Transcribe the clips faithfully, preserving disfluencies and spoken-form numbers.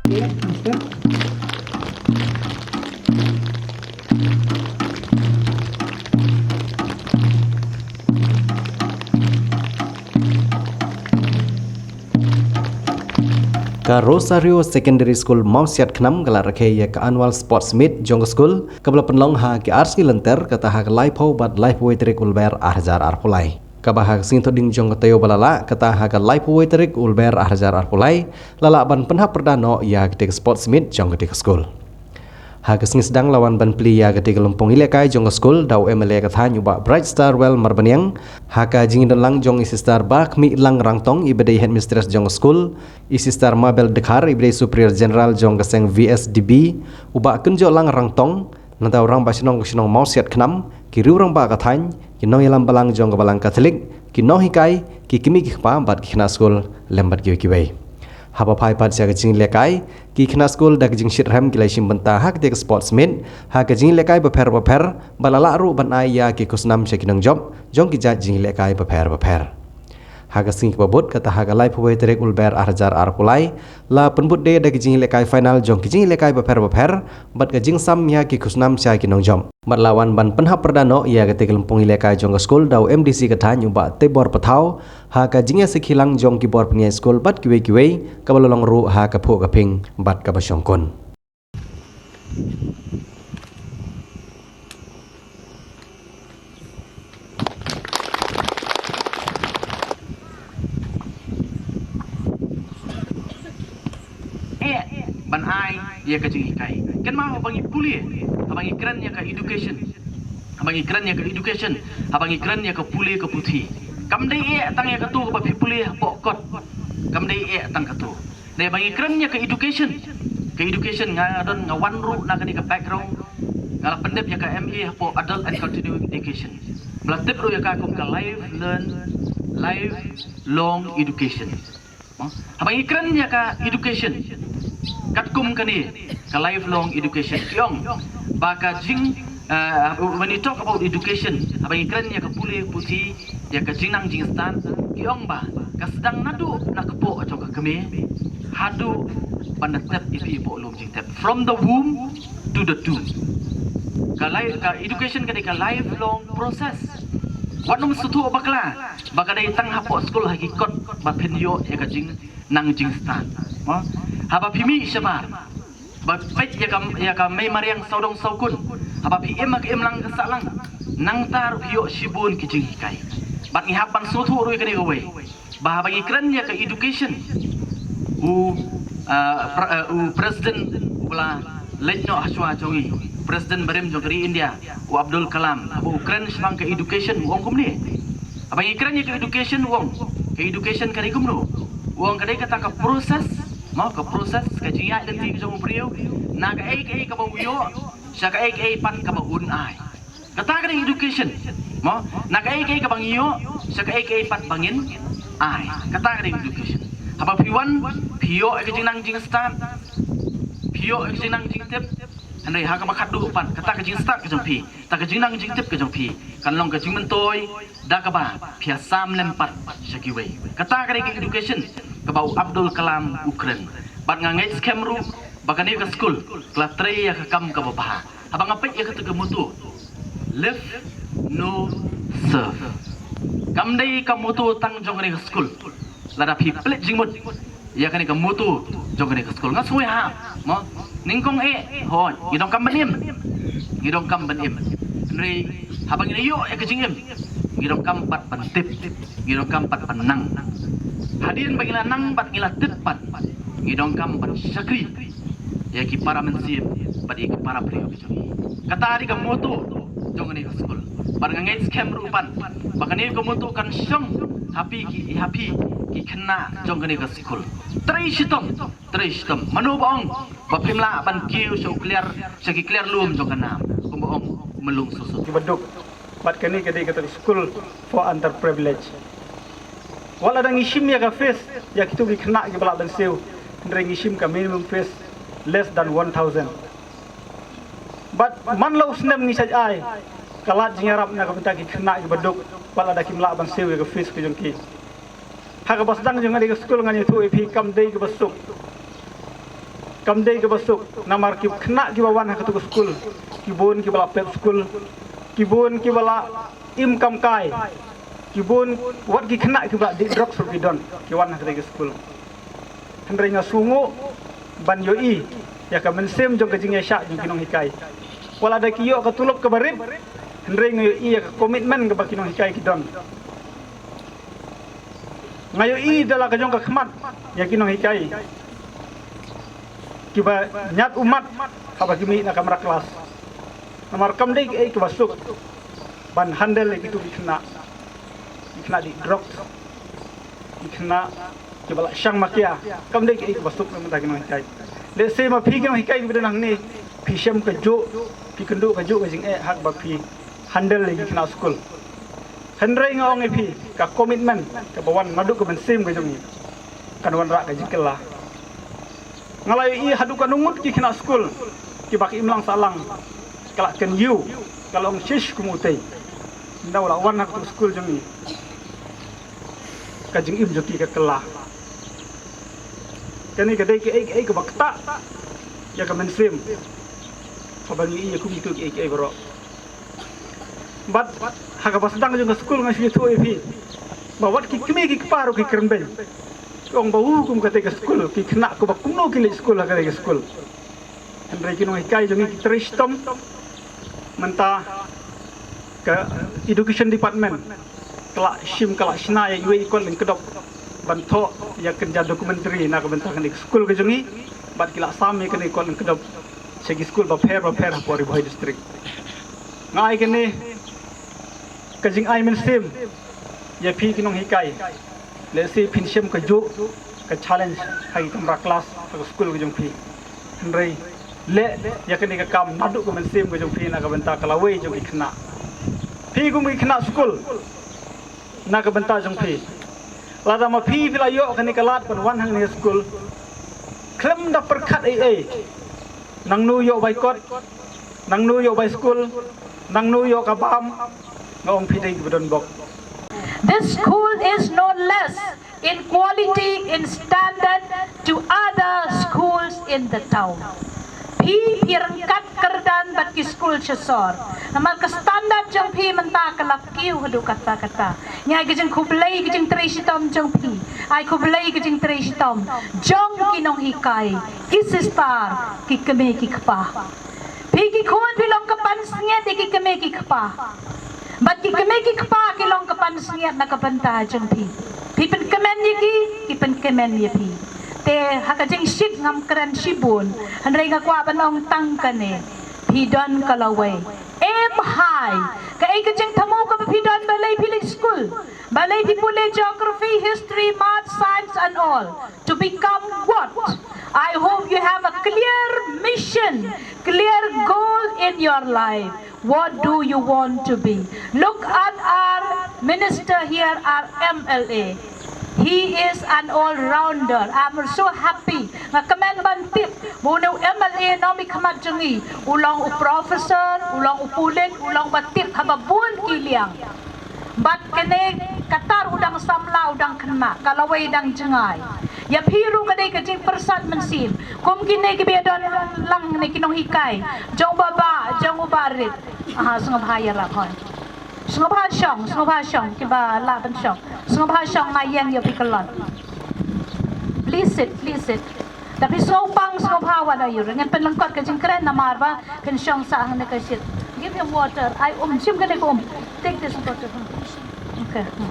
Ka Rosario Secondary School Mawsiat Khnam ka la rakhe ïa ka Annual Sports Meet jong ka skul, kaba la pynlong ha ki ar sngi lynter, kata ha ka laiphew bad laiphew wei tarik u Lber ar hajar arphew lai. Kaba ha ka sngi Thohdieng jong ka taïew ba la lah, kata ha ka laiphew wei tarik u Lber ar hajar arphew lai, la lah ban pynhap pyrda noh ïa katei ka sports meet jong katei ka skul. Ha ka sngi sdang la wan ban plie ïa katei ka lympung ïalehkai jong ka skul da u M L A ka thaiñ u Bah Brightstarwell Marbaniang, ha ka jingdon lang jong i Sister Bakhmih Lang Rangtong iba dei headmistress jong ka skul, i Sister Mabel Dkhar iba dei Superior General jong ka seng V S D B, u Bah Kynjoh Lang Rangtong, nangta u Rangbah Shnong ka shnong Mawsiat Khnam, ki riew rangbah ka thaiñ, ki nongïalam balang jong ka balang Katholik, ki nonghikai, ki kmie ki kpa bad ki khynnah skul lem bad kiwei kiwei. Haba phai pat sha ka jingïalehkai, ki khynnah skul da ka jingshitrhem ki la shim bynta ha katei ka sports meet, ha ka jingïalehkai bapher bapher, bad la lah ruh ban ai ïa ki khusnam sha ki nongjop jong ki jait jingïalehkai bapher bapher. Ha ka sngi kaba bud kata ha ka laiphew wei tarik u Lber ar hajar arphew lai, la pynbud de da ka jingïalehkai final jong ki jingïalehkai bapher bapher, bad ka jingsam ïa ki khusnam sha ki nongjop. Bad la wan ban pynhap pyrda noh ïa katei ka lympung ïalehkai jong ka skul da u M D C ka thaiñ u Bah Tebor Pathaw, ha ka jingïasakhi lang jong ki bor pynïaid skul bad kiwei kiwei, kaba la long ruh ha ka phuh ka phieng bad kaba shongkun. Eh, ban ai ïa ka jinghikai. Kynmaw haba ngi pule, haba ngi kren ïa ka education. Haba ngi kren ïa ka education, haba ngi kren ïa ka pule ka puthi. Kam dei eh tang ïa kato kaba phi pule hapoh kot. Kam dei eh tang kato. Dei ba ngi kren ïa ka education. Ka education nga don, nga wan ruh na kane ka background. Nga la pyndep ïa ka M A hapoh Adult and Continuing Education. Ba la tip ruh ïa ka kum ka life learn, lifelong education. Haba ngi kren ïa ka education, katkum kane ka lifelong education, ki ong ba ka jing, uh, when you talk about education, haba ngi kren ïa ka pule puthi, ïa ka jingnang jingstad, ki ong ba ka sdang naduh na kpoh jong ka kmie haduh ban da tep ïa phi hapoh lum jingtep. From the womb to the tomb. Ka life, ka education ka dei ka lifelong process. Wat nym sngewthuh bakla ba ka dei tang hapoh skul ha ki kot ba phin ïoh ïa ka jingnang jingstad. Mo? Haba phi mih shabar, ba peit ïa ka, ïa ka mei mariang sawdong sawkun, haba phi im ha ka imlang ka sahlang, nangta ruh phi ïoh shibun ki jinghikai. Bad ngi hap ban sngewthuh ruh ïa kane kawei, ba haba ngi kren ïa ka education, u, ah, pre-, ah, u president uba la leit noh hashwa jong ngi, president barim jong ka ri India, u Abdul Kalam, haba u kren shaphang ka education u ong kumne. Haba ngi kren ïa ka education u ong, ka education ka dei kumno? U ong ka dei kata ka process, mo, ka process, ka jingïaid lynti ka jong u briew, na kaei kaei kaba u ïoh sha kaei kaei pat kaba un ai. Kata ka dei education. Mo, na kaei kaei kaba ngi ïoh sha kaei kaei pat ba ngin ai. Kata ka dei education. Haba phi wan, phi ïoh ïa ka jingnang jingstad, phi ïoh ïa ka jingnang jingtip. Hynrei ha kaba khatduh pat, kata ka jingstad ka jong phi, kata ka jingnang jingtip ka jong phi, kan long ka jingmyntoi da kaba phi ïasam lem pat sha kiwei. Kata ka dei ka education kaba u Abdul Kalam u kren. Bad nga ngeit skhem ruh ba kane ka skul ka la trei ïa ka kam kaba bha. Haba nga peit ïa kata ka motto, live, know, serve. Kam dei ka motto tang jong kane ka skul. Lada phi peit jingmut ïa kane ka motto jong kane ka skul, nga sngew ïa, mo, nyngkong eh, hooid, ngi donkam ban im. Ngi donkam ban im. Hynrei haba ngi la ïoh ïa ka jingim, ngi donkam pat ban tip, ngi donkam pat ban nang. Hadien ba ngi la nang bad ngi la tip pat, ngi donkam ban shakri ïa ki para mynsiem bad ïa ki para briew. Kata dei ka motto jong kane ka skul. Bad nga ngeit skhem ruh pat ba kane ka motto kan shong ha phi ki, ha phi ki khynnah jong kane ka skul. Trei shitom, trei shitom. Mano ba ong ba phim lah ban kiew sha u kliar, sha ki kliar lum jong ka nam, kumba ong u Myllung Sursut. Kiba duk. Bad kane ka dei kata ka school for underprivileged. Wat lada ngi shim ïa ka fees ïa kito ki khynnah kiba lah ban siew, hynrei ngi shim ka minimum fees less than one thousand. Bad man la u snem ngi shait ai ka lad jingïarap na ka bynta ki khynnah kiba duk, wat lada kim lah ban siew ïa ka fees ka jong ki. Ha kaba sdang jong kane ka skul ngan ïathuh ïa phi kam dei kaba suk. Kam dei kaba suk, namar ki khynnah kiba wan ha katu ka skul, ki bun kiba la pep skul, ki bun kiba la im kam kai, ki bun wat ki khynnah kiba la dih drugs ruh ki don, ki wan ha katu ka skul. Hynrei nga sngew ban ïohi ïa ka mynsiem jong ka jingïaishah jong ki nonghikai. Wat la da ki ïoh ka tulop kaba rit, hynrei nga ïohi ïa ka commitment kaba ki nonghikai ki don. Nga ïohi da la ka jong ka khmat ïa ki nonghikai kiba ñiad ummat haba ki mih na kamra klas. Namar kam dei kiei kiba suk ban handle ïa kitu ki khynnah, ki khynnah dih drugs, ki khynnah kiba la shang makia. Kam dei kiei kiba suk na ka bynta ki nonghikai. Lehse ma phi ki nonghikai kiba don hangne, phi shem kajuh, phi kynduh kajuh ka jingeh ha kaba phi handle ïa ki khynnah skul. Hynrei nga ong ïa phi, ka commitment kaba wan naduh ka mynsiem ka jong ngi kan wanrah ka jingkylla. Nga la ïohi haduh katno ngut ki khynnah skul kiba ki imlang sahlang ka la kyniew, ka la ong shish kum utei. Ynda u la wan ha katu ka skul jong ngi, ka jingim jong ki ka kylla. Kane ka dei kaei kaei kaba ktah ïa ka mynsiem haba ngi ïohi ïa kum kitu kiei kiei baroh. Bad ha kaba sdang jong ka skul nga shu ïathuh ïa phi ba wat ki kmie ki kpa ruh ki kren beiñ. Ki ong ba u kum katei ka skul, ki khynnah kiba kumno ki leit skul ha katei ka skul. Hynrei ki nonghikai jong ngi ki trei shitom. Mynta ka Education Department ka la shim, ka la shna ïa iwei i kot lyngkdop ban thoh ïa kynja documentary na ka bynta kane ka skul ka jong ngi, bad ki la sam ïa kane ka kot lyngkdop sha ki skul bapher bapher hapoh Ri Bhoi District. Nga ai kane ka jingai mynsiem ïa phi ki nonghikai. Lehse phin shem kajuh ka challenge ha ki kamra klas ha ka skul ka jong phi. Hynrei leh ïa kane ka kam naduh ka mynsiem ka jong phi na ka bynta ka lawei jong ki khynnah. Phi kum ki khynnah skul, na ka bynta jong phi, lada ma phi phi la ïoh kane ka lad ban wan hangne ha skul, khlem da pyrkhat ei ei, nangno ïoh bai kot, nangno ïoh bai skul, nangno ïoh ka bam, nga ong phi dei kiba don bok. This school is no less in quality, in standard to other schools in the town. Phi, phi ryngkat kyrdan bad ki skul sha sor. Namar ka standard jong phi mynta ka la kiew haduh katta katta. Nga ai ka jingkhublei, ka jingtrei shitom jong phi. Ai khublei ka jingtrei shitom jong ki nonghikai, ki sister, ki kmie ki kpa. Phi ki khun phi long ka pansngiat ïa ki kmie ki kpa. Bad ki kmie ki kpa ki long ka pansngiat na ka bynta jong phi. Phi pynkmen ïa ki, ki pynkmen ïa phi. Te ha ka jingshit ngam kren shibun, hynrei nga kwah ban ong tang kane. Phi don ka lawei. Aim high. Kaei ka jingthmu kaba phi don balei phi leit skul, balei phi pule geography, history, maths, science and all. To become what? I hope you have a clear mission, clear goal in your life. What do you want to be? Look at our minister here, our M L A. He is an all-rounder. I'm so happy. Nga kmen ban tip ba une u M L A nongmihkhmat jong ngi u long u professor, u long u pulit, u long ba tip haba bun ki liang. Bad kane katta u dang samla, u dang khynnah, ka lawei dang jngai. Ïa phi ruh ka dei ka jingpyrsad mynsiem. Kum kine kiba ïadon lang ne ki nonghikai jong u Bah, jong u Bah Rit. Aha, sngewbha ïarap hoi. Sngewbha shong, sngewbha shong, kiba lah ban shong. Sngewbha shong, nga ïeng ïa phi kyllon. Please sit, please sit. Tapi sngewpang, sngewbha wat aiu. Ngin pynlyngkot ka jingkren namar ba phin shong sah hangne ka shit. Give him water. Ai um, shim kane ka um. Take this water. Okay. Hmm.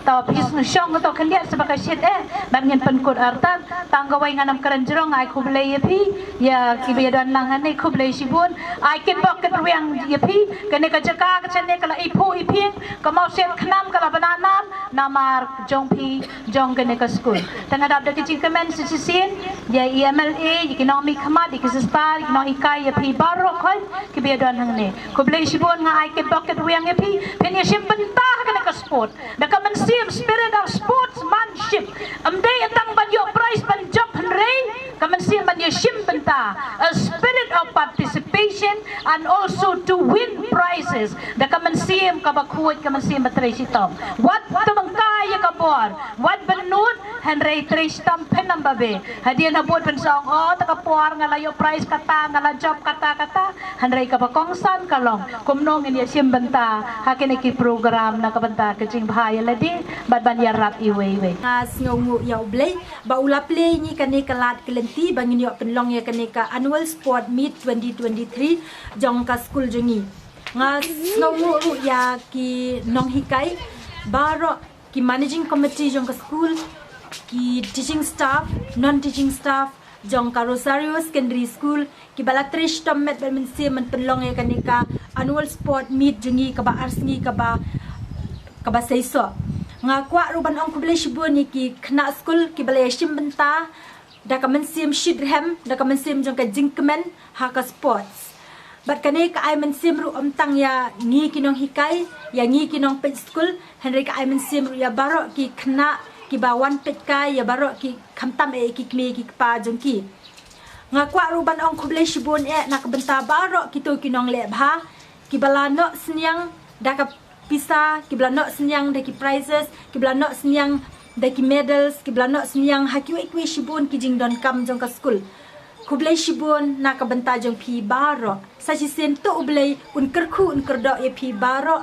To phi shong to khyndiat sha ba ka shit eh. Bad ngin pynkut artat. Tang kawei ngan ym kren jrong, ai khublei ïa phi. Ïa kiba ïadon lang hangne khublei shibun. Ai kitbok kitrwiang ïa phi. Kane ka jaka ka shane ka la iphuh iphieng. Ka mawsiang khnam ka la bna nam. Namar jong phi, jong kane ka skul. Te nga dap da ka jingkmen sa shisien ïa i M L A, ïa ki nongmihkhmat, ïa ki sister, ïa ki nonghikai, ïa phi baroh khoit kiba ïadon hangne. Khublei shibun, nga ai kitbok kitrwiang ïa phi. Phin ïashim bynta ha kane ka sport da ka mynsiem, spirit of sportsmanship. Ym dei tang ban ïoh prize ban jop hynrei ka mynsiem ban ïashim bynta, a spirit of participation and also to win prizes da ka mynsiem kaba khuid, ka mynsiem ba trei shitom. Wat tang ban kai Ïa ka bor wat bynnud, hynrei trei shitom pynban ba be. Hadien ha bud pynsong, oh, ta ka por nga la ïoh prize kata, nga la jop kata kata. Hynrei kaba kongsan ka long kumno ngin ïa shim bynta ha kine ki program na ka bynta ka jingbha ïa lade bad ban ïarap iwei iwei. Nga sngewnguh ïa U Blei ba u la plie ngi kane ka lad ka lynti ba ngin ïoh pynlong ïa kane ka annual sport meet twenty twenty-three jong ka skul jong ngi. Nga sngewnguh ruh ïa ki nonghikai baroh, ki managing committee jong ka skul, ki teaching staff, non teaching staff jong ka Rosario Secondary School, kiba la trei shitom met bad mynsiem ban pynlong ïa kane ka annual sport meet jong ngi kaba ar sngi kaba kaba seisoh. Nga kwah ruh ban ong khublei shibun ïa ki khynnah skul kiba la ïa shim bynta da ka mynsiem shitrhem, da ka mynsiem jong ka jingkmen ha ka sports. Bad kane ka ai mynsiem ruh ym tang ïa ngi ki nonghikai, ïa ngi ki nongpeit skul, hynrei ka ai mynsiem ruh ïa baroh ki khynnah kiba wan peit kai, ïa baroh ki, khamtam eh ki kmie ki kpa jong ki. Nga kwah ruh ban ong khublei shibun eh na ka bynta baroh kito ki nongleh bha kiba la noh synñiang da ka pisa, kiba la noh synñiang da ki prizes, kiba la noh synñiang da ki medals, kiba la noh synñiang ha kiwei kiwei shibun ki jingdonkam jong ka skul. Khublei shibun na ka bynta jong phi baroh. Sa shisien to U Blei un kyrkhu un kyrdoh ïa phi baroh